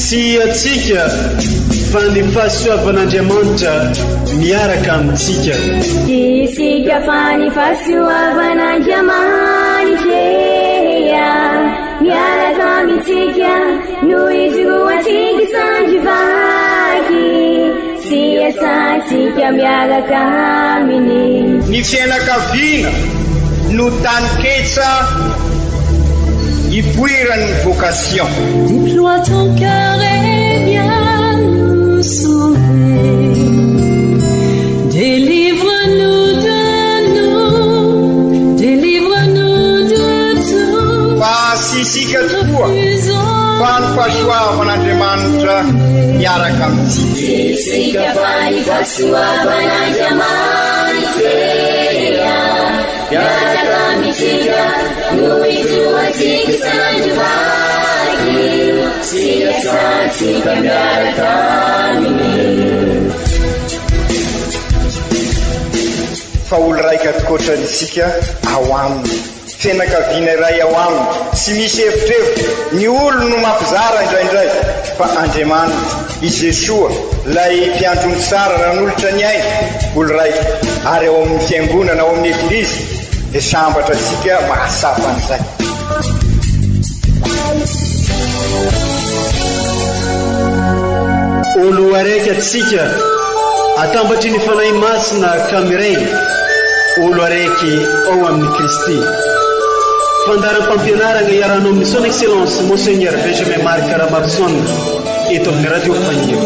Tsy antsika fa ny fahasoavan'Andriamanitra miaraka amintsika. Tsy isika fa ny fahasoavan'Andriamanitra miaraka amintsika no ijoroantsika sandry vaky sy iasantsika miaraka aminy. Ny fianakaviana no taninketsa ipoiran'ny vocation. Déploie ton cœur et viens nous sauver. Délivre-nous de nous, délivre-nous de tout. Fa tsy isika tokoa fa ny fahasoavan'Andriamanitra miaraka amintsika. Tsy isika fa ny fahasoavan'Andriamanitra miaraka amintsika no ijoroantsika sandry vaky sy iasantsika miaraka aminy. Fa olo raika tokoatra isika ao aminy. Fianakaviana iray ao aminy, tsy misy evitrevitra, ny olony no mampizara indraindray, fa Andriamanitra, i Jesoa, ilay mpiandry omby tsara nanolotra ny ainy, olo raika, ary ao amin'ny fiangonana, ao amin'ny Eglizy, dia sambatra isika mahatsapa an'izay. Olo araiky atsika atambatry ny Fanahy Masina ka miray olo araiky ao amin'i Kristy. Fandaharam-pampianarana iarahanao amin'ny Son Excellence Monseigneur Benjamin Marc Ramaroson eto amin'ny Radio Faniry.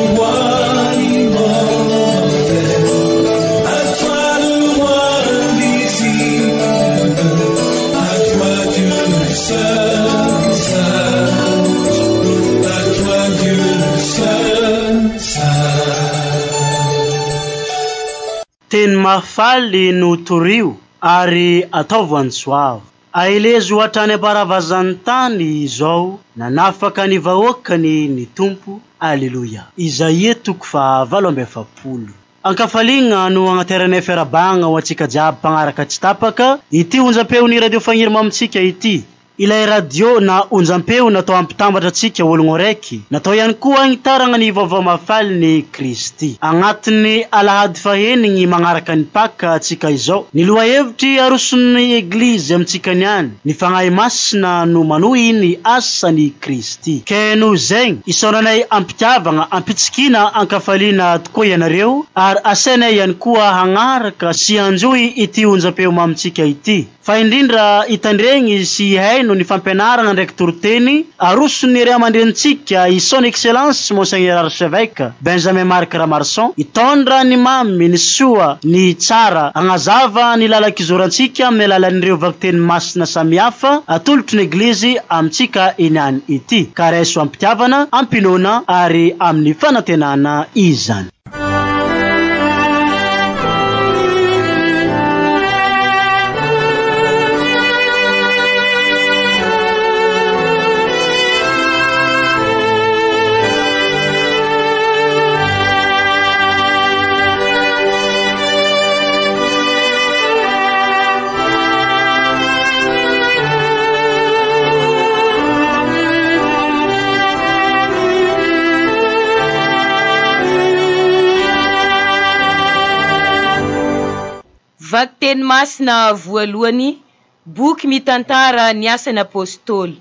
Teny mahafaly no torio ary ataovy antso avo. Aelezo hatrany am-paravazan'ny tany izao, nanafaka ny vahoakany ny Tompo. Aleloia. Izaia toko faha 48. Ankafaliagna no agnateranay fiarahabagna ho antsika jiaby mpagnaraka tsy tapaka ity onjam-peon'ny Radio Fagniry mamintsika ity. Ilay radio na onjam-peo natao hampitambatra antsika ologno araiky, natao ihany koa hagnitaragna ny vaovao mahafalin'i Kristy. Agnatin'ny alahady fahenigny magnaraka ny Paka antsika izao, ny lohahevitry aroson'ny Eglizy amintsika niany, ny Fagnahy Masina no manohy ny asan'i Kristy. Ke noho zegny, isaoranay am-pitiavagna, am-pitsikiana, an-kafaliana tokoa ianareo ary asainay ihany koa hagnaraka sy hanjohy ity onjam-peo mamintsika ity. Fa indrindra hitandregny sy hihaino ny fampianaragna ndraiky toriteny aroson'ny ray aman-drenintsika i Son Excellence Monseigneur Archevêque Benjamin Marc Ramarson hitondra ny mamy, ny soa, ny tsara, hagnazava ny lalan-kizorantsika amin'ny alalan'ireo vakiteny masina samihafa atolotry ny Eglizy amintsika iniany ity. Ka raiso am-pitiavana, am-pinoana ary amin'ny fanantenana izany. Vakiteny masina voalohany, boky mitantara ny asan'ny Apôstôly.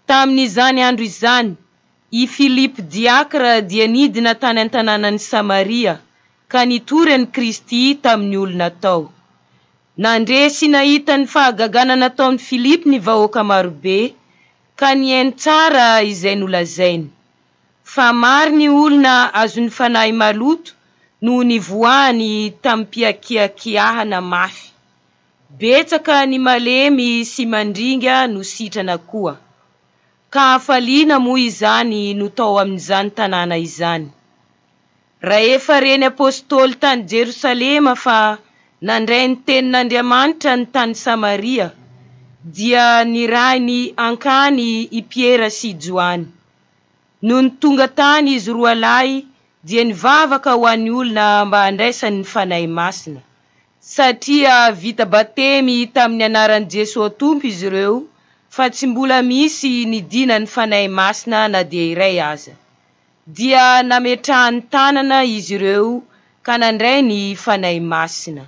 Tamin'izany andro izany, i Filipo diakra dia nidina tany an-tanànan'i Samaria ka nitory an'i Kristy tamin'ny olona tao. Nandre sy nahita ny fahagagana nataon'i Filipo ny vahoaka marobe ka nihaino tsara izay nolazainy. Fa maro ny olona azon'ny fanahy maloto noho nivoahany tamim-piakiakiahana mafy. Betsaka ny malemy sy mandringa no sitrana koa. Ka hafaliana moa izany no tao amin'izany tanàna izany. Rahefa reny Apôstôly tany Jerosalema fa nandray ny tenin'Andriamanitra ny tany Samaria, dia nirahiny hankany i Piera sy Joany. Nony tonga tany izy roa lahy dia nivavaka ho an'ny olona mba handraisany ny Fanahy Masina, satria vita batemy tamin'ny anaran'i Jesoa Tompo izy ireo fa tsy mbola misy nidinan'ny Fanahy Masina na dia iray aza. Dia nametrahany tanana izy ireo ka nandray ny Fanahy Masina.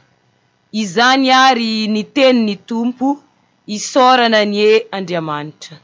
Izany àry ny tenin'ny Tompo, isaorana anie Andriamanitra.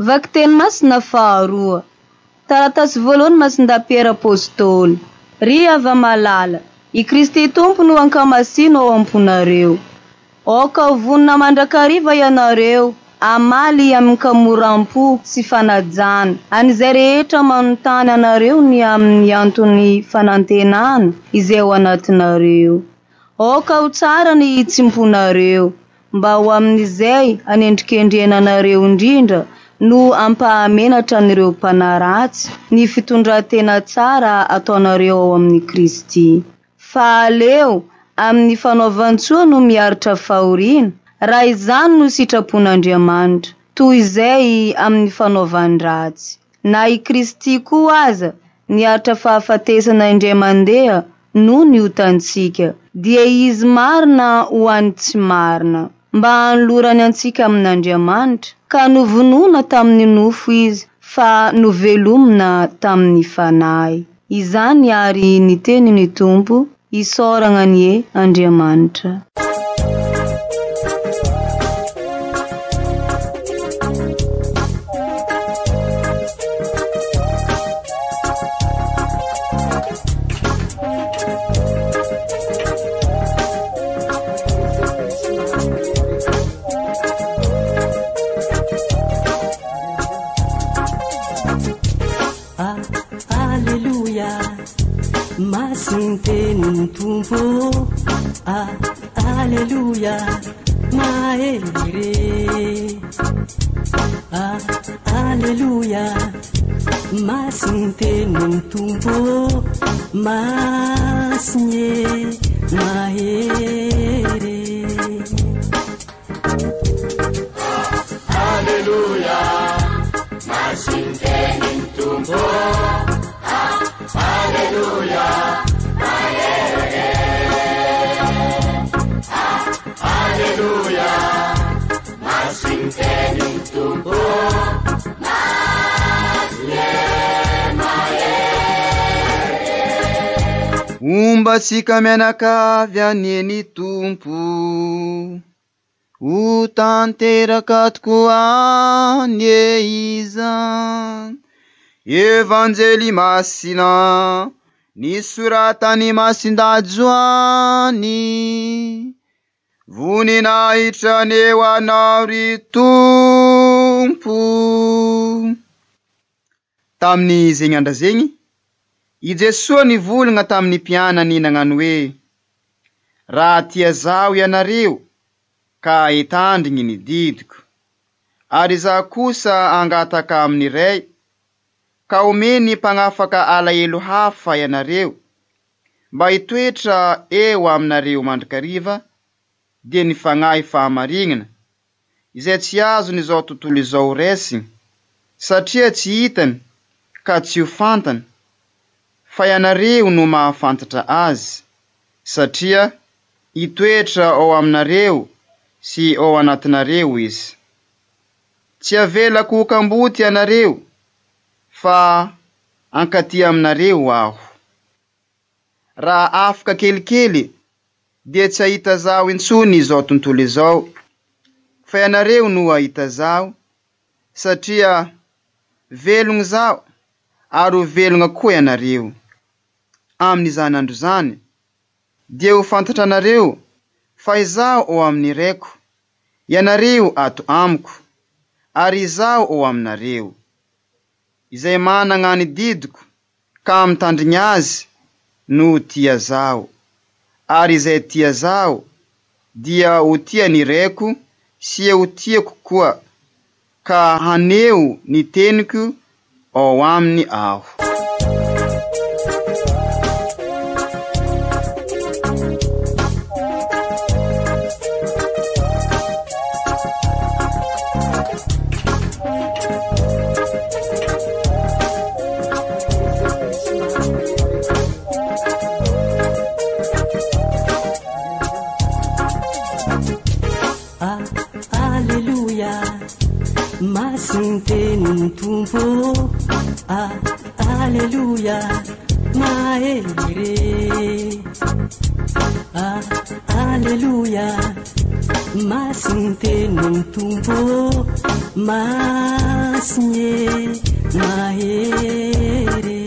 Vakiteny masina faharoa. Taratasy voalohany masindahy Piera Apôstôly. Ry hava-malala, i Kristy Tompo no ankamasino ao am-ponareo. Aoka ho vonona mandrakariva ianareo, hamaly amin-kamoram-po sy fanajana an'izay rehetra manontany anareo ny amin'ny anton'ny fanantenana izay ao anatinareo. Aoka ho tsara ny hitsim-ponareo. mba ho amin'izay anendrikendrena anareo indrindra no hampahamenatra an'ireo mpanaratsy ny fitondran-tena tsara ataonareo ao amin'i Kristy. Fa aleo amin'ny fanaovan-tsoa no miaritra fahoriana, raha izany no sitrapon'Andriamanitra, toy izay amin'ny fanaovan-dratsy. Na i Kristy koa aza niaritra fahafatesana indray mandeha noho ny otantsika, dia Izy marina ho an'ny tsy marina, mba hanolorany antsika amin'Andriamanitra, ka novonoina tamin'ny nofo Izy, fa novelomina tamin'ny fanahy. Izany àry ny tenin'ny Tompo, isaoragna anie Andriamanitra. Aleloia, masin'ny tenin'ny Tompo. Ah, aleloia, mahery. Ah, aleloia, masin'ny tenin'ny Tompo. Masiny e, mahery. Aleloia, masin'ny tenin'ny Tompo. Aleloia, mahery. Aleloia, masin'ny tenin'ny Tompo. Masiny e, mahery. Homba antsika mianakavy anie ny Tompo. Ho tanteraka tokoa anie izany. Evanjely masina nisoratan'i Masindahy Joany. Voninahitra anie ho anao ry Tompo. Tamin'ny zegny andra zegny, i Jesoa nivolagna tamin'ny mpianany nagnano hoe, Raha tia Zaho ianareo, ka hitandrigny ny didiko. Ary Izaho kosa hangataka amin'ny Ray, ka homeny mpagnafaka alahelo hafa ianareo, mba hitoetra eo aminareo mandrakariva, dia ny Fagnahy fahamarignana, izay tsy azon'izao tontolo izao raisiny, satria tsy hitany ka tsy ho fantany, fa ianareo no mahafantatra azy, satria hitoetra ao aminareo sy ao anatinareo izy. Tsy avelako ho kamboty ianareo, fa hankaty aminareo aho. Raha afaka kelikely dia tsy hahita Zaho intsony izao tontolo izao, fa ianareo no hahita Zaho, satria velogno Zaho ary ho velogna koa ianareo. Amin'izany andro izany dia ho fantatranareo fa Izaho ao amin'ny Raiko, ianareo ato amiko, ary Izaho ao aminareo. Izay managna ny didiko ka mitandrigny azy no tia Zaho, ary izay tia Zaho dia ho tia ny Raiko sy ho tiako koa, ka haneho ny teniko ao aminy Aho. Aleloia, masin'ny tenin'ny Tompo. Ah, aleloia, mahery. Ah, aleloia, masin'ny tenin'ny Tompo. Masiny e, mahery.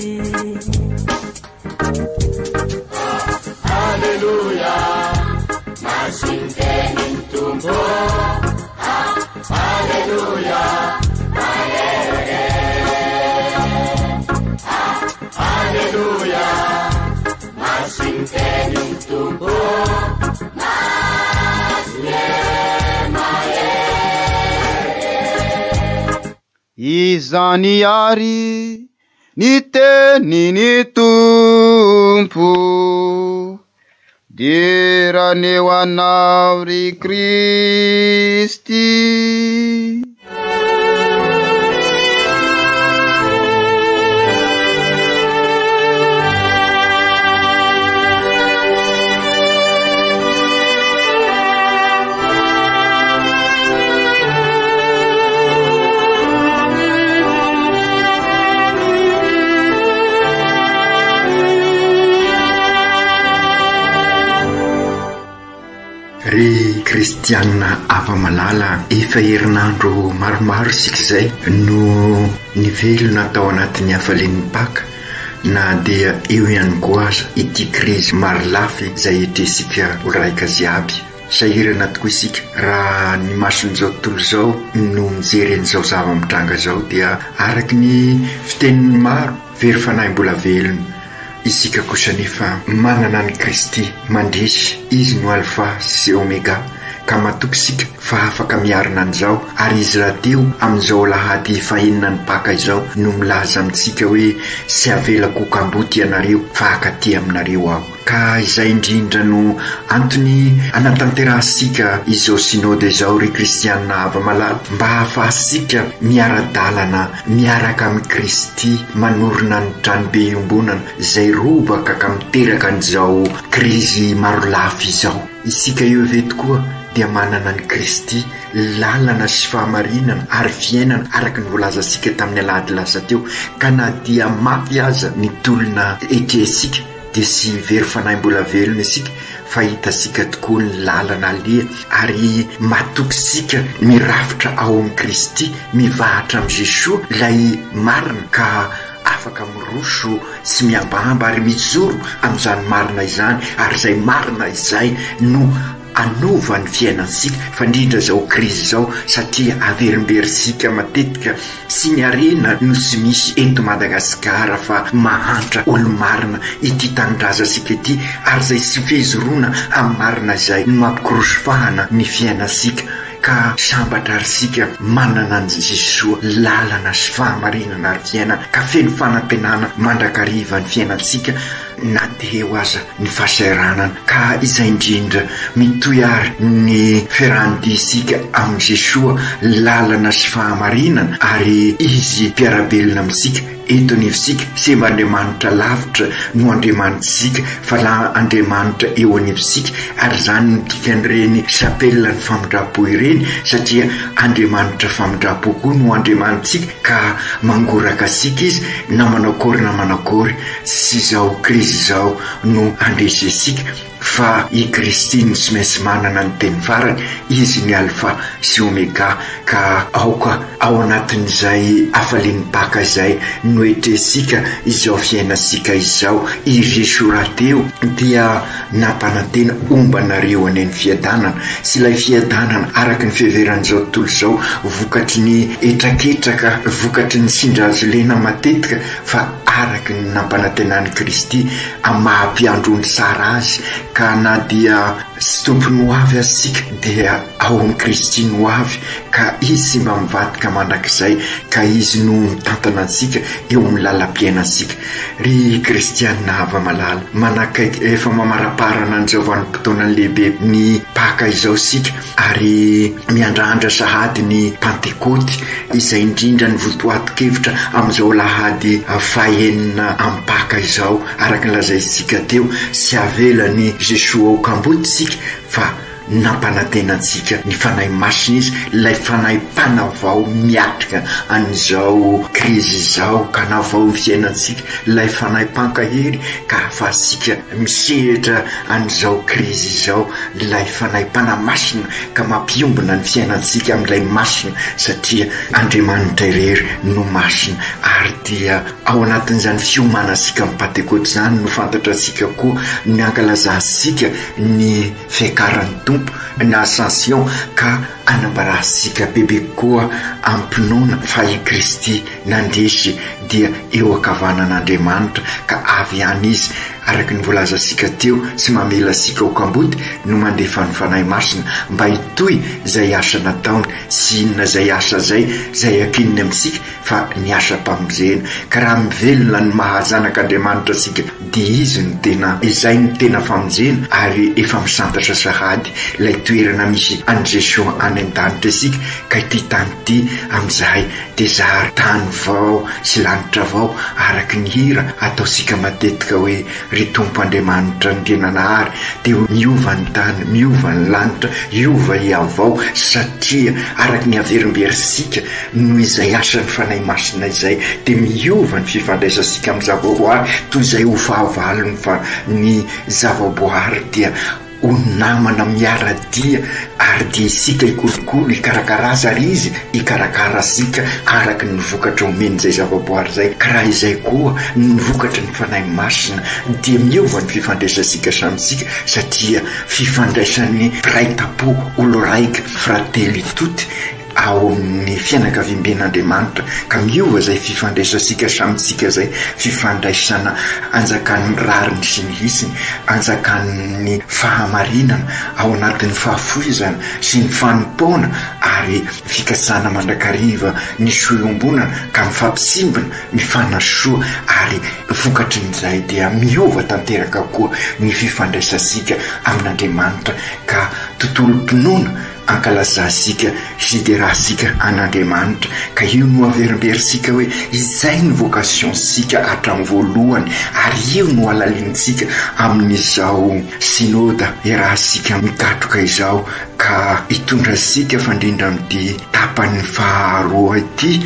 Aleloia, masin'ny tenin'ny Tompo. Aleloia, mahery. Aleloia, masin'ny tenin'ny Tompo. Masiny e, Izany àry ny tenin'ny Tompo. Dera anie ho anao ry Kristy. Ry kristianina hava-malala, efa herinandro maromaro isika izay no nivelona tao anatin'ny hafalian'ny Paka, na dia eo ihany koa aza ity krizy marolafy izay etresika ho raika jiaby. Sahirana tokoa isika raha ny mason'izao tontolo izao no mijery an'izao zava-mitranga izao dia araka ny fitenin'ny maro, very fanahy mbola velona. Isika kosa anefa manana an'i Kristy mandresy, Izy no Alfa sy Omega, ka matoky isika fa afaka miarina an'izao, ary Izy rahateo amin'izao alahady fahenina ny Paka izao no milaza amintsika hoe tsy avelako ho kamboty ianareo fa hakaty aminareo Aho. Ka izay indrindra no antony anatanterahantsika izao Synode izao ry Kristianina hava-malala, mba hahafahantsika miara-dalana miaraka amin'i Kristy manorina ny tranobe iombonana izay robaka ka miteraka an'izao krizy marolafy izao. Isika eo ve tokoa dia manana an'i Kristy, lalana sy fahamarinana ary fiainana araka ny voalazantsika tamin'ny alahady lasa teo, ka na dia mafy aza ny tolona etrehintsika dia tsy very fanahy mbola velona isika fa hitantsika tokoa ny lalana aleha ary matoky isika mirafitra ao amin'i Kristy, mivahatra amin'i Jesoa ilay marina ka afaka miroso tsy mihambahamba ary mijoro amin'izany marina izany ary izay marina izay no hanova ny fiainantsika fa indrindra izao krizy izao satria averimberintsika matetika tsy ny harena no tsy misy eto Madagasikara fa mahantra olo-marina ity tanindrazantsika ity ary izay tsy fehizoroana amin'ny marina izay no mampikorosofahana ny fiainantsika ka sambatra ary isika manana an'i Jesoa lalana sy fahamarinana ary fiainana ka feno fanantenana mandrakariva ny fiainantsika na dia eo aza ny fahasahiranana ka izay indrindra mitohy ary ny fiarahan-diantsika amin'i Jesoa lalana sy fahamarinana ary Izy mpiara-belona amintsika eto anivontsika tsy mba Andriamanitra lavitra no Andriamanitsika fa la Andriamanitra eo anivontsika ary izany no dikan'ireny chapelle ny famindram-po ireny satria Andriamanitra famindram-po koa no Andriamanitsika ka mangoraka antsika Izy na manao akory na manao akory Tsy izao krizy izao no handresentsika fa i Kristy no tsy maintsy manana ny teny farany, Izy ny Alfa sy Omega, ka aoka ao anatin'izay hafalian'ny Paka izay no etrentsika izao fiainantsika izao. I Jesoa rahateo dia nampanantena homba anareo anie ny fiadanana, sy ilay fiadanana araka ny fiheveran'izao tontolo izao vokatry ny hetraketraka, vokatry ny tsindry-hazolena matetika fa araka ny nampanantenan'i Kristy amin'ny maha-mpiandry ondry tsara Azy, ka na dia tsy tompon'ny ho avy aza isika, dia ao amin'i Kristy ny ho avy, ka Izy tsy mba mivadika mandrakizay, ka Izy no mitantana antsika eo amin'ny lalam-piainantsika. Ry kristiana hava-malala, manakaiky efa mamaraparana an'izao vanim-potoana lehibe ny Paka izao isika, ary miandrandra sahady ny Pantekoty, izay indrindra ny votoatin-kevitra amin'izao alahady fahenina amin'ny Paka izao, araka ny lazaintsika teo, tsy avelan'i Jesoa ho kamboty isika fa nampanantena antsika ny Fanahy Masina Izy, ilay Fanahy mpanavao miatrika an'izao krizy izao ka hanavao ny fiainantsika, ilay Fanahy mpankahery ka ahafahantsika misehatra an'izao krizy izao, Ilay Fanahy Mpanamasina ka mampiombona ny fiainantsika amin'ilay Masina satria Andriamanitra irery no Masina ary dia ao anatin'izany fiomanantsika amin'ny Pantekoty izany no fantatrantsika koa ny ankalazantsika ny fiakaran'ny Tompo na Ascension ka. anambarantsika bebe kokoa am-pinoana fa i Kristy nandresy dia eo ankavanan'Andriamanitra ka avy any Izy araka ny voalazantsika teo tsy mamela antsika ho kamboty no mandefa ny Fanahy Masina mba hitohy izay asa nataony sy inona izay asa izay izay ankininy amintsika fa ny asam-pamonjena ka raha mivelona ny maha zanak'Andriamanitra antsika dia Izy no tena izay no tena famonjena ary efa misantatra sahady ilay toerana misy an'i Jesoa any an-danitra isika ka ity tany ity amin'izay dia zary tany vao sy lanitra vao araka ny hira ataontsika matetika hoe ry Tompo Andriamanitra Andriananahary dia miova ny tany miova ny lanitra hiova hihavao satria araka ny averimberintsika noho izay asan'ny Fanahy Masina izay dia miova ny fifandraisantsika amin'ny zavaboary toy izay ho fahavalony fa ny zavaboary dia ho namana miara-dia ary dia isika hikolokolo hikarakara azy ary izy hikarakara antsika araka ny vokatra omen'izay zavaboary izay ka raha izay koa ny vokatry ny Fanahy Masina dia miova ny fifandraisantsika samy isika satria fifandraisan'ny mpiray tampo olo raika fratelli tutti ao amin'ny fianakaviamben'Andriamanitra ka miova izay fifandraisantsika samy isika izay, fifandraisana anjakan'ny rariny sy ny hitsiny, anjakan'ny fahamarinana ao anatin'ny fahafoizana sy ny fanompoana ary fikasana mandrakariva ny soa iombonana ka mifampitsimbina, mifanasoa ary vokatrin'izay dia miova tanteraka koa ny fifandraisantsika amin'Andriamanitra ka tontolom-pinoana Ankalazantsika sy iderantsika an'Andriamanitra ka io no averimberintsika hoe izay ny vocation-tsika hatramin'ny voalohany ary io no halalinintsika amin'izao Synoda iarahantsika mikatroka izao ka hitondra antsika fa indrindra amin'ity tapany faharoa ity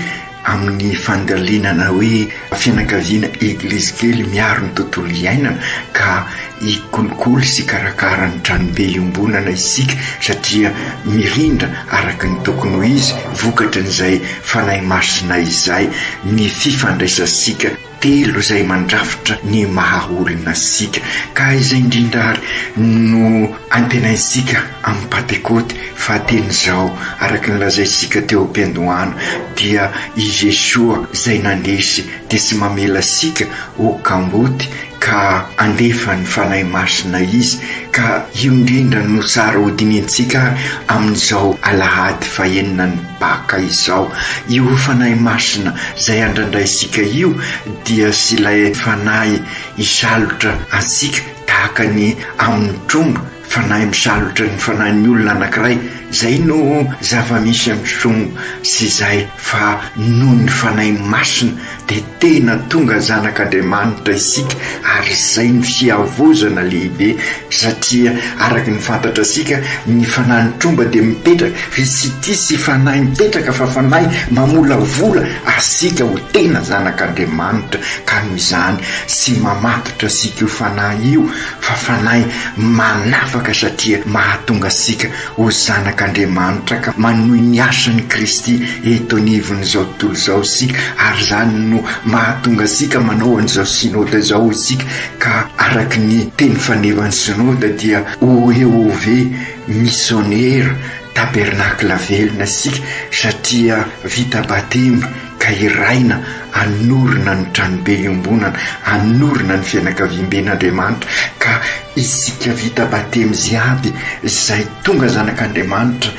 amin'ny fandalinana hoe fianakaviana eglizy kely miaro ny tontolo iainana ka hikolokolo sy hikarakara ny tranobe iombonana isika satria mirindra araka ny tokony ho izy vokatrin'izay Fanahy Masina izay ny fifandraisantsika telo izay mandrafitra ny maha olona antsika. Ka izay indrindra ary no antenaintsika amin'ny Pantekoty fa teny izao, araka ny lazaintsika teo am-piandohana, dia i Jesoa izay nandresy dia tsy mamela antsika ho kamboty ka handefa ny Fanahy Masina Izy, ka io indrindra no tsara hodinihintsika ary amin'izao alahady fahenina ny Paka izao. Io Fanahy Masina izay andrandraintsika io dia sy ilay Fanahy hisalotra antsika tahaka ny amin'ny tromba, Fanahy misalotra ny fanahin'ny olona anankiray, izay no zava-misy amin'ny tromba sy izay fa noho ny Fanahy Masina dia tena tonga zanak'Andriamanitra isika ary izay ny fihavaozana lehibe satria araka ny fantatra antsika ny fanahin'ny tromba dia mipetraka fa izy ity tsy fanahy mipetraka fa fanahy mamolavola asika ho tena zanak'Andriamanitra ka noho izany tsy mamatotra asika io fanahy io fa fanahy manafaka satria mahatonga antsika ho zanak'Andriamanitra ka manohy ny asan'i Kristy eto anivon'izao tontolo izao isika ary izany no mahatonga antsika manao an'izao Synoda izao isika ka araka ny teny fanevan'ny Synoda dia OEOV Misionera Tabernakla velona isika satria vita batemy ka iraina hanorina ny tranobe iombonana, hanorina ny fianakaviamben'Andriamanitra, ka isika vita batemy jiaby izay tonga zanak'Andriamanitra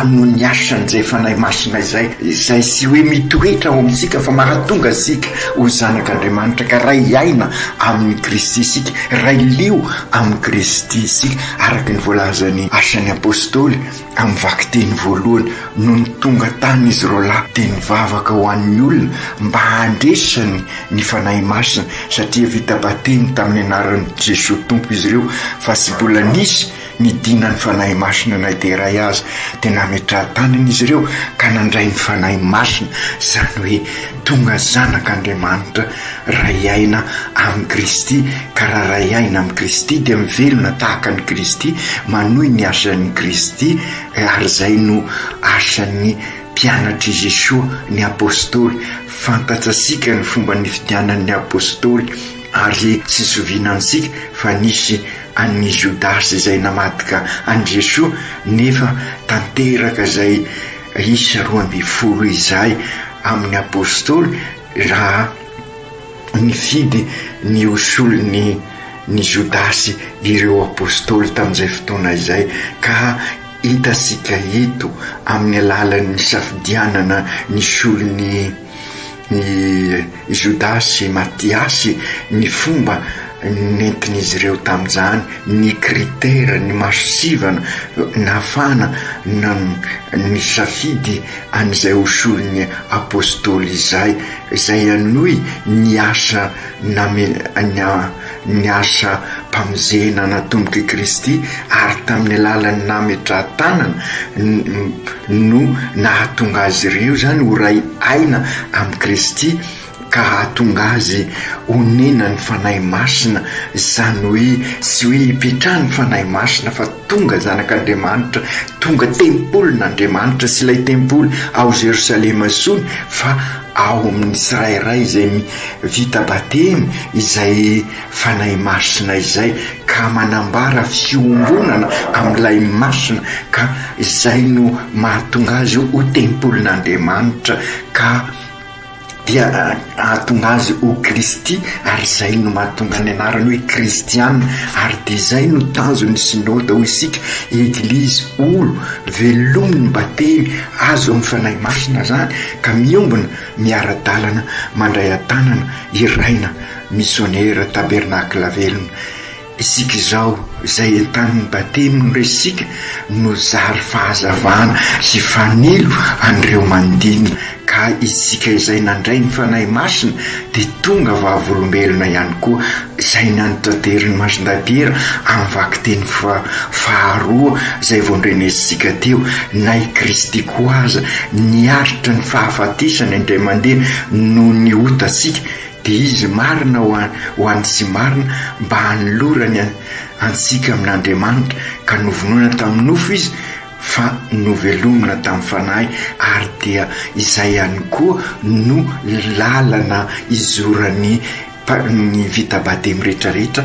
noho ny asan'izay Fanahy Masina izay, izay tsy hoe mitoetra ao amintsika fa mahatonga antsika ho zanak'Andriamanitra, ka ray aina amin'i Kristy isika, ray lio amin'i Kristy isika, araka ny voalazan'ny Asan'ny Apostoly. Tamin'ny vakiteny voalohany, nony tonga tany izy roalahy dia nivavaka ho an'ny olona mba handresany ny Fanahy Masina satria vita batemy tamin'ny anaran'i Jesoa Tompo izy ireo fa tsy mbola nisy nidinan'ny Fanahy Masina na dia iray aza. Dia nametraha-tanana izy ireo ka nandray ny Fanahy Masina, izany hoe tonga zanak'Andriamanitra Ray aina amin'i Kristy, ka raha ray aina amin'i Kristy dia mivelona tahaka an'i Kristy, manohy ny asan'i Kristy, ary izay no asan'ny mpianatr'i Jesoa, ny Apostoly. Fantatsasika ny fomba nifidianan'ny Apostoly. Ary tsy zoviana amintsika fa nisy an'i Jodasy izay namadika an'i Jesoa nefa tanteraka izay isa 12 izay amin'ny Apostoly raha nifidy ny ho solon'ny ny Jodasy ireo Apostoly tamin'izay fotoana izay ka hitantsika eto amin'ny alalan'ny nisafidianana ny solon'ny i Jodasy sy Matiasy ny fomba nentin'izy ireo tamin'izany, ny critère, ny masosivana nahafahana nisafidy an'izay ho solon'ny Apostoly izay, izay hanohy ny asa name ny asa mpamonjena natombok'i Kristy ary tamin'ny alalan'ny nametrahan-tanana no nahatonga azy ireo izany ho ray aina amin'i Kristy ka hahatonga azy honenan'ny Fanahy Masina, izany hoe tsy hoe hipetrahan'ny Fanahy Masina fa tonga zanak'Andriamanitra, tonga tempolin'Andriamanitra, tsy ilay tempoly ao Jerosalema intsony fa ao amin'ny tsirairay izay vita batemy izay Fanahy Masina izay ka manambara fiombonana amin'ilay Masina ka izay no mahatonga azy ho tempolin'Andriamanitra ka dia hahatonga azy ho Kristy ary izay no mahatonga ny anarany hoe Kristiana ary dia izay no tanjon'ny Synoda hoy isika, Eglizy olo velomin'ny batemy azo amin'ny Fanahy Masina izany ka miombona miara-dalana mandray an-tanana iraina misionera tabernakla velona Isika izao, izay entanin'ny batemy no resintsika, no zary fahazavana sy fanilo an'ireo manodidina, ka isika izay nandray ny Fanahy Masina dia tonga vavolombelona ihany koa, izay nanotraterin'i Masindahy Piera amin'ny vakiteny faharoa izay vao ndrenesintsika teo, na i Kristy koa aza niaritra ny fahafatesana indray mandeha noho ny otantsika, Dia Izy marina ho an, ho an'ny tsy marina, mba hanolorany antsika amin'Andriamanitra, ka novonoina tamin'ny nofo Izy, fa novelomina tamin'ny Fanahy, ary dia izay ihany koa no lalana izoran'ny ny vita batemy rehetrarehetra,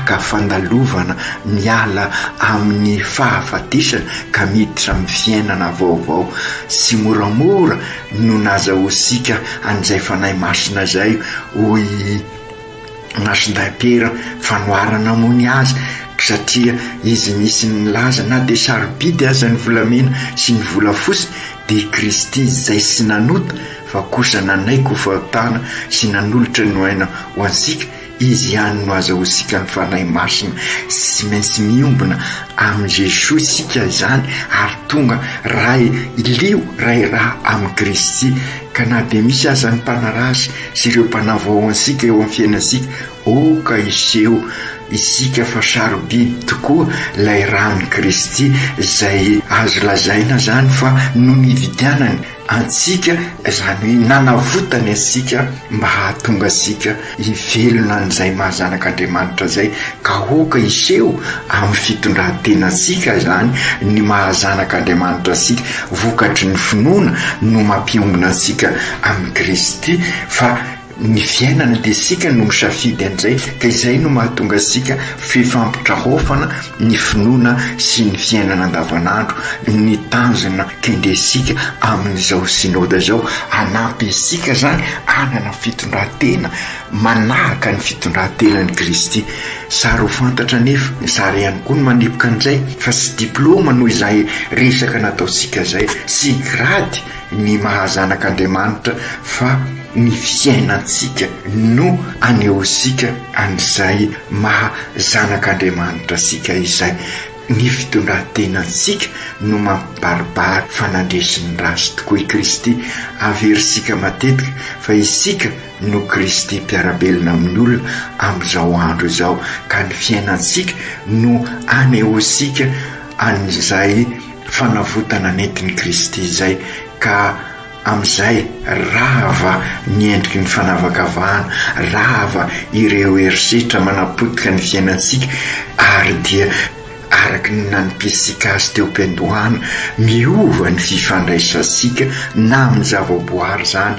Mpaka fandalovana miala amin'ny fahafatesana ka miditra amin'ny fiainana vaovao. Tsy moramora no nazahoantsika an'izay Fanahy Masina izay, hoy i Masindahy Piera, fanoharana moa ny azy, satria izy misy nilaza na dia sarobidy aza ny volamena sy ny volafotsy dia i Kristy izay tsy nanota fa kosa nanaiky ho fahotana sy nanolotra ny aina ho antsika Izy ihany no azahoantsika ny Fanahy Masina. Tsy maintsy miombona amin'i Jesoa isika izany ary tonga ray lio, ray ra amin'i Kristy. Ka na dia misy aza ny mpanaratsy sy ireo mpanavao antsika eo amin'ny fiainantsika, aoka hiseho isika fa sarobidy tokoa ilay ran'i Kristy izay azo lazaina izany fa no nividianany antsika, izany hoe nanavotany antsika mba hahatonga antsika hivelona an'izay maha zanak'Andriamanitra izay, ka aoka hiseho amin'ny fitondran-tenantsika izany ny maha zanak'Andriamanitra antsika, vokatry ny finoana no mampiombona antsika amin'i Kristy, fa Ny fiainana dia isika no misafidy an'izay ka izay no mahatonga antsika fifampitraofana ny finoana sy ny fiainana andavanandro, ny tanjona kendrentsika amin'izao synoda izao, hanampy antsika izany hanana fitondran-tena manahaka ny fitondran-tenan'i Kristy. Sary ho fantatra anefa, zary ihany koa ny manepoka an'izay fa tsy diplaoma noho izay resaka nataontsika izay, tsy grady ny maha zanak'Andriamanitra fa ny fiainantsika no anehoantsika an'izay maha zanak'Andriamanitra antsika izay. Ny fitondran-tenantsika no mampibaribary fa nandresy ny ratsy tokoa i Kristy. Averintsika matetika fa isika no Kristy mpiara-belona amin'ny olona amin'izao andro izao ka ny fiainantsika no anehoantsika an'izay fanavotana nentin'i Kristy izay ka amin'izay rava ny endriky ny fanavakavahana, rava ireo herisetra manapotika ny fiainantsika ary dia. araka ny nanompiantsika azy teo am-piandohana, miova ny fifandraisantsika na amin'ny zavaboary izany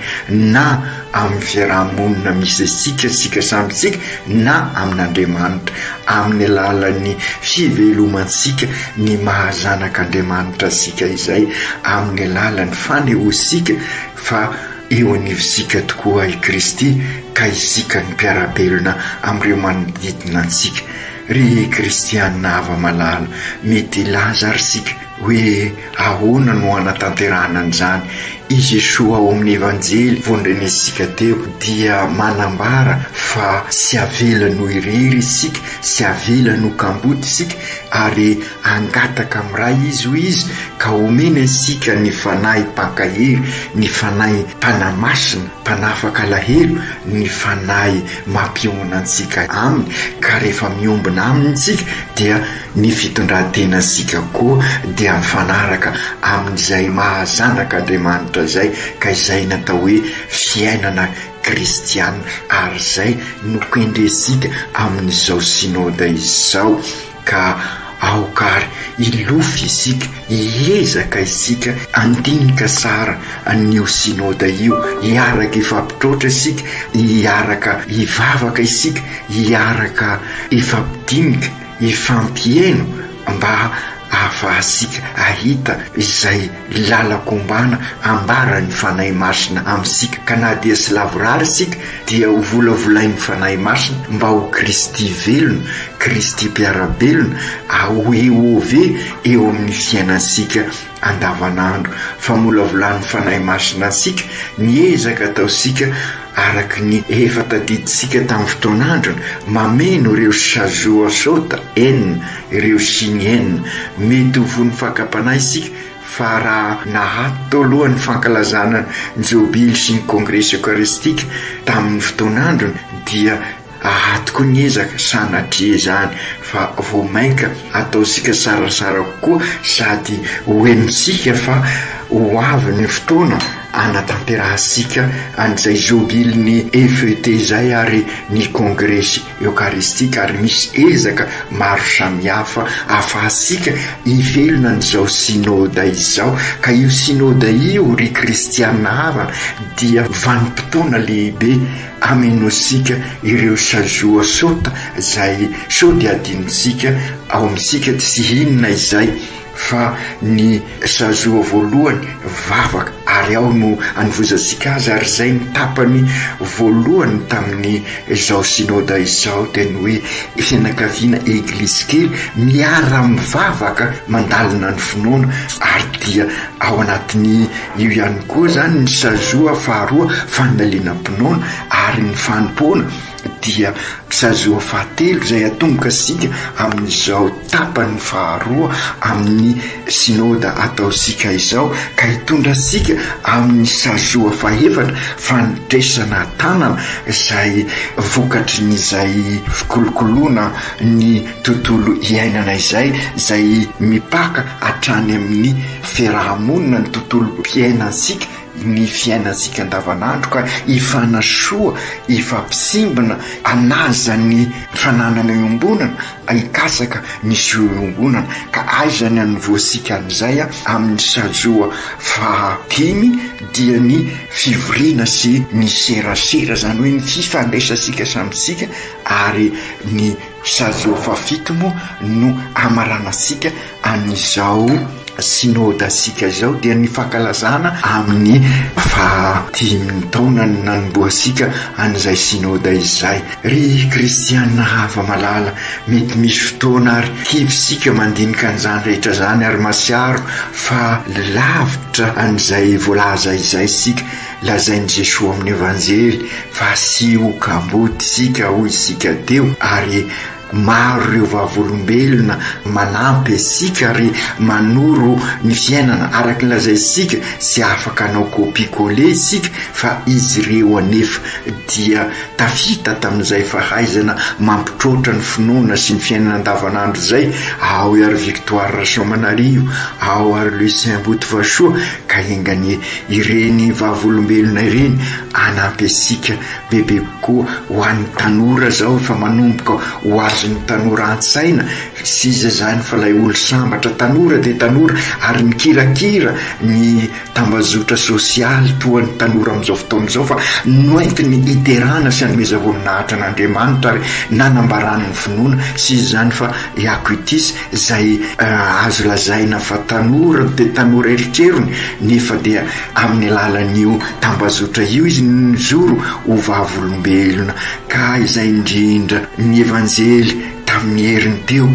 na amin'ny fiaraha-monina misy antsika, isika samy isika, na amin'Andriamanitra, amin'ny alalan'ny fivelomantsika ny maha zanak'Andriamanitra antsika izay, amin'ny alalan'ny fanehoantsika fa eo anivontsika tokoa i Kristy ka isika no mpiara-belona amin'ireo manodidina antsika. Ry kristiana hava-malala, mety hilaza ary isika hoe ahoana no hanatanterahana an'izany? I Jesoa ao amin'ny Evanjely vao nandrenesintsika teo dia manambara fa tsy avelany ho irery isika, tsy avelany ho kamboty isika ary hangataka amin'ny Ray Izy, hoy Izy, ka homeny antsika ny Fanahy Mpankahery, ny Fanahy Mpanamasina, Mpanafaka alahelo, ny Fanahy mampiombona antsika Aminy, ka rehefa miombona Aminy isika dia ny fitondran-tenantsika koa dia mifanaraka amin'izay maha zanak'Andriamanitra izay, ka izay no atao hoe fiainana kristiana, ary izay no kendrentsika amin'izao Synoda izao. Ka aoka ary hilofo isika, hiezaka isika handinika tsara an'io Synoda io, hiaraka hifampitroatra isika, hiaraka hivavaka isika, hiaraka hifampidinika, hifampihaino mba ahafahantsika hahita izay lalan-kombana ambaran'ny Fanahy Masina amintsika, ka na dia tsy lavorary isika dia ho volavolain'ny Fanahy Masina mba ho Kristy velona, Kristy mpiara-belona, ho EOV eo amin'ny fiainantsika andavanandro. Famolavolan'ny Fanahy Masina antsika ny ezaka ataontsika araka ny efa tadidintsika tamin'ny fotoan'androny, mameno ireo sazoa sota enina, ireo siny enina. Mety ho voan'ny fakam-panahy isika fa raha nahato teo aloha ny fankalazana ny jobily sy ny kongresy eokaristika tamin'ny fotoan'androny dia ahato koa ny ezaka, sanatria izany fa vao mainka ataontsika tsaratsara kokoa sady ho henontsika fa ho avy ny fotoana hanatanterahantsika an'izay jobilin'ny FET izay ary ny kongresy eokaristika ary misy ezaka maro samihafa ahafahantsika hivelona an'izao synoda izao ka io synoda io ry kristiana havana dia vanim-potoana lehibe Amenoantsika ireo sazoa sota izay sao dia adinontsika ao amintsika tsy inona izay fa ny sazoa voalohany vavaka ary ao no anovozantsika azy ary izay ny tapany voalohany tamin'ny izao synoda izao dia ny hoe fianakaviana eglizy kely miara mivavaka mandalina ny finoana ary dia ao anatin'ny Io ihany koa izany ny sazoa faharoa fandalinam-pinoana ary ny fanompoana dia sazoa fahatelo izay atomboka isika amin'izao tapany faharoa amin'ny synoda ataontsika izao ka hitondra antsika amin'ny sazoa fahefatra fandresana tanana izay vokatry ny izay fikolokoloana ny tontolo iainana izay izay mipaka hatrany amin'ny fiaraha-monina, ny tontolom-piainantsika, ny fiainantsika andavanandro ka hifanasoa, hifampisimbina, hanaja ny fananana iombonana, hikatsaka ny soa iombonana. Ka aiza ny hanombohantsika an'izay? Amin'ny sajoa fahadimy dia ny fivoriana sy ny serasera, izany hoe ny fifandraisantsika samy isika ary ny sajoa fahafito moa no hamaranantsika Amin'izao Synoda-tsika izao dia ny fankalazana amin'ny fahadimy taona ny nanombohantsika an'izay Synoda izay. Ry kristiana hava-malala, mety misy fotoana ary kivy isika mandinika an'izany rehetra izany ary mahatsiaro fa lavitra an'izay voalaza izay isika. Lazain'i Jesoa amin'ny Evanjely fa tsy ho kamboty isika hoy isika teo ary Maro ireo vavolombelona manampy antsika ary manoro ny fiainana araka ny lazaintsika, tsy afaka hanao copie coller isika fa izy ireo anefa dia tafita tamin'izay fahaizana mampitroatra ny finoana sy ny fiainana andavanandro izay, ao i Ary Victoire Rasoamanarivo, ao Ary Lucien Botovasoa, ka enganie ireny vavolombelona ireny. hanampy antsika bebe kokoa ho an'ny tanora izao efa manomboka ho azon'ny tanora an-tsaina tsy iza izany fa ilay olo sambatra tanora dia tanora ary mikirakira ny tambazotra sosialy toa ny tanora amin'izao fotoana izao fa noentiny hiderana sy hanomezam-boninahitra an'Andriamanitra ary nanambarany ny finoana tsy iza izany fa i Acutis izay azo lazaina fa tanora dia tanora eritrerony nefa dia amin'ny alalan'io tambazotra io izy no nijoro ho vavolombelona ka izay indrindra ny Evanjely tamin'ny heriny teo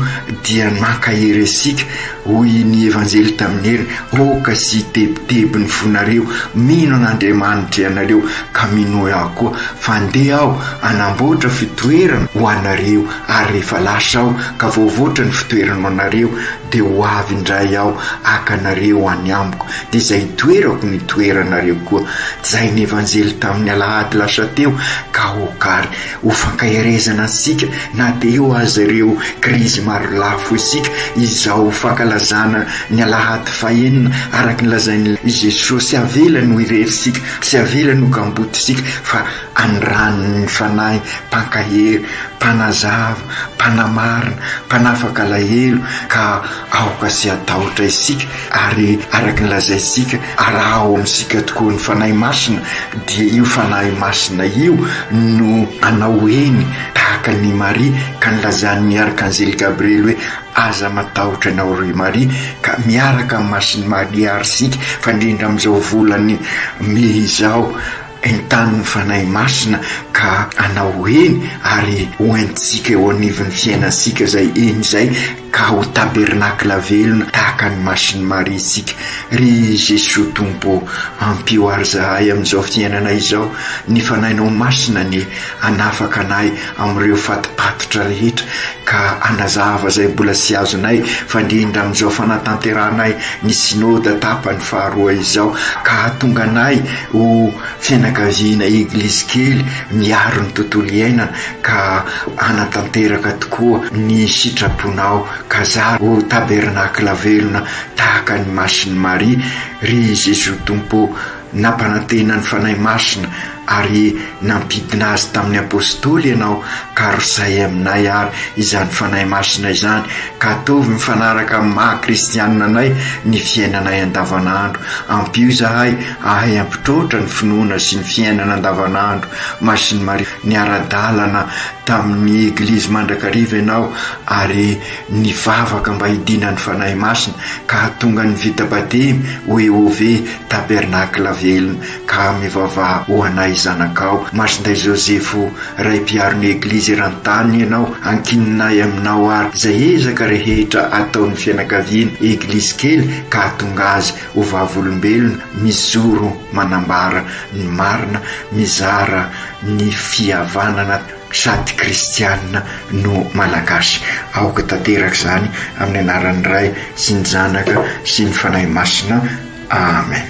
dia nankahery antsika, hoy ny Evanjely tamin'ny heriny, Aoka tsy hitebiteby ny fonareo, mino an'Andriamanitra ianareo ka minoa ahy koa, fa ndeha aho hanamboatra fitoerana ho anareo, ary rehefa lasa aho ka voavoatra ny fitoerana ho anareo, dia ho avy indray aho haka anareo any amiko, dia izay itoerako no itoeranareo koa. Izay ny Evanjely tamin'ny alahady lasa teo, ka aoka ary ho fankaherezana antsika na dia eo aza ireo krizy marolafo isika, izao fankalazana ny alahady fahenina araka ny lazain'i Jesoa, tsy avelany ho irery isika, tsy avelany ho kamboty isika, fa aniranin'ny Fanahy mpankahery, mpanazava, mpanamarina, mpanafaka alahelo, ka aoka tsy hatahotra isika, ary araka ny lazaintsika, araho amintsika tokoa ny Fanahy Masina, dia io Fanahy Masina io no hanao eny tahaka an'i Maria, ka nilazan'ny Arkanjely Gabriely hoe, Aza matahotra ianao ry Maria, ka miaraka amin'i Masin'i Maria ary isika, fa indrindra amin'izao volan'ny Mey izao, Entanin'ny Fanahy Masina ka hanao eny ary ho entintsika eo anivon'ny fiainantsika izay eny izay ka ho tabernakla velona tahaka an'i Masin'i Maria isika. Ry Jesoa Tompo ô, ampio ary zahay amin'izao fiainana izao, ny Fanahinao Masina anie hanafaka anay amin'ireo fatipatitra rehetra ka hanazava izay mbola tsy azonay fa indrindra amin'izao fanatanterahanay ny Synoda tapany faharoa izao ka hahatonga anay ho fianakaviana Eglizy kely miaro ny tontolo iainana ka hanatanteraka tokoa ny sitraponao ka zary ho tabernakla velona tahaka an'i Masin'i Maria ry Jesoa Tompo ô. Nampanantena ny Fanahy Masina ary nampidina azy tamin'ny Apostoly ianao ka rosay aminay ary izany Fanahy Masina izany ka ataovy mifanaraka amin'ny maha kristianina anay ny fiainanay andavanandro. Ampio izahay hahay hampitroatra ny finoana sy ny fiainana andavanandro. Masin'i Maria, niara-dalana tamin'ny Eglizy mandrakariva ianao ary nivavaka mba hidinan'ny Fanahy Masina ka hahatonga ny vita batemy ho EOV Tabernakla velona ka mivavaha ho anay zanakao. Masinday Josefo, Ray mpiaro ny Eglizy eran-tany ianao, ankininay aminao ary izay ezaka rehetra ataon'ny fianakaviana Eglizy kely ka hahatonga azy ho vavolombelona mijoro manambara ny marina, mizara ny fihavanana sady kristianina no malagasy. Aoka tanteraka izany amin'ny anaran'ny Ray sy ny Zanaka sy ny Fanahy Masina. Amen.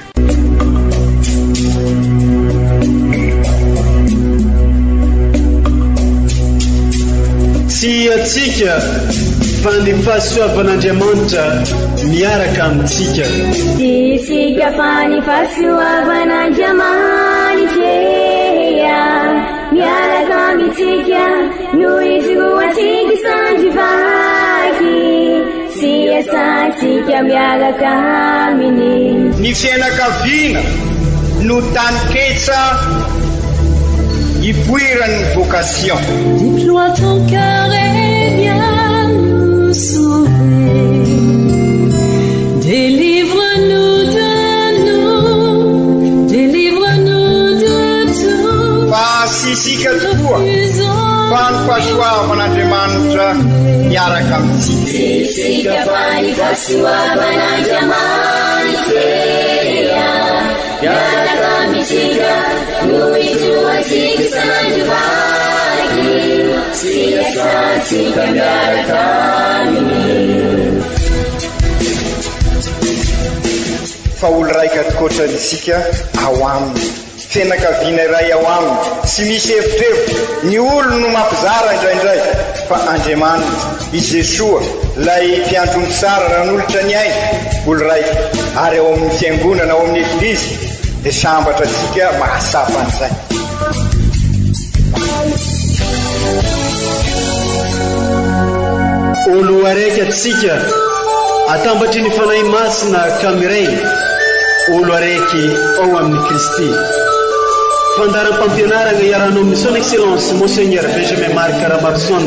Tsy antsika fa ny fahasoavan'Andriamanitra miaraka amintsika. Tsy isika fa ny fahasoavan'Andriamanitra miaraka amintsika no ijoroantsika sandry vaky. Sy iasantsika miaraka aminy. Ny fianakaviana no taninketsa ipoiran'ny vocation. Déploie ton cœur et viens nous sauver. Délivre-nous de nous, délivre-nous de tout. Fa tsy isika tokoa fa ny fahasoavan'Andriamanitra miaraka amintsika. Tsy isika fa ny fahasoavan'Andriamanitra miaraka amintsika no ijoroantsika isan'andro vaky sy iasantsika miaraka aminy. Fa olo raika tokoatra isika ao aminy. Fianakaviana iray ao aminy, tsy misy evitrevitra, ny olony no mampizara indraindray, fa Andriamanitra, i Jesoa, ilay mpiandry omby tsara nanolotra ny ainy, olo raika, ary ao amin'ny Fiangonana, ao amin'ny Eglizy. Dia sambatra antsika mahatsapa an'izay. Olo araiky atsika atambatry ny Fanahy Masina ka miray olo araiky ao amin'i Kristy. Fandaharam-pampianarana iarahanao amin'ny Son Excellence Monseigneur Benjamin Marc Ramaroson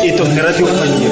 eto amin'ny Radio Faniry.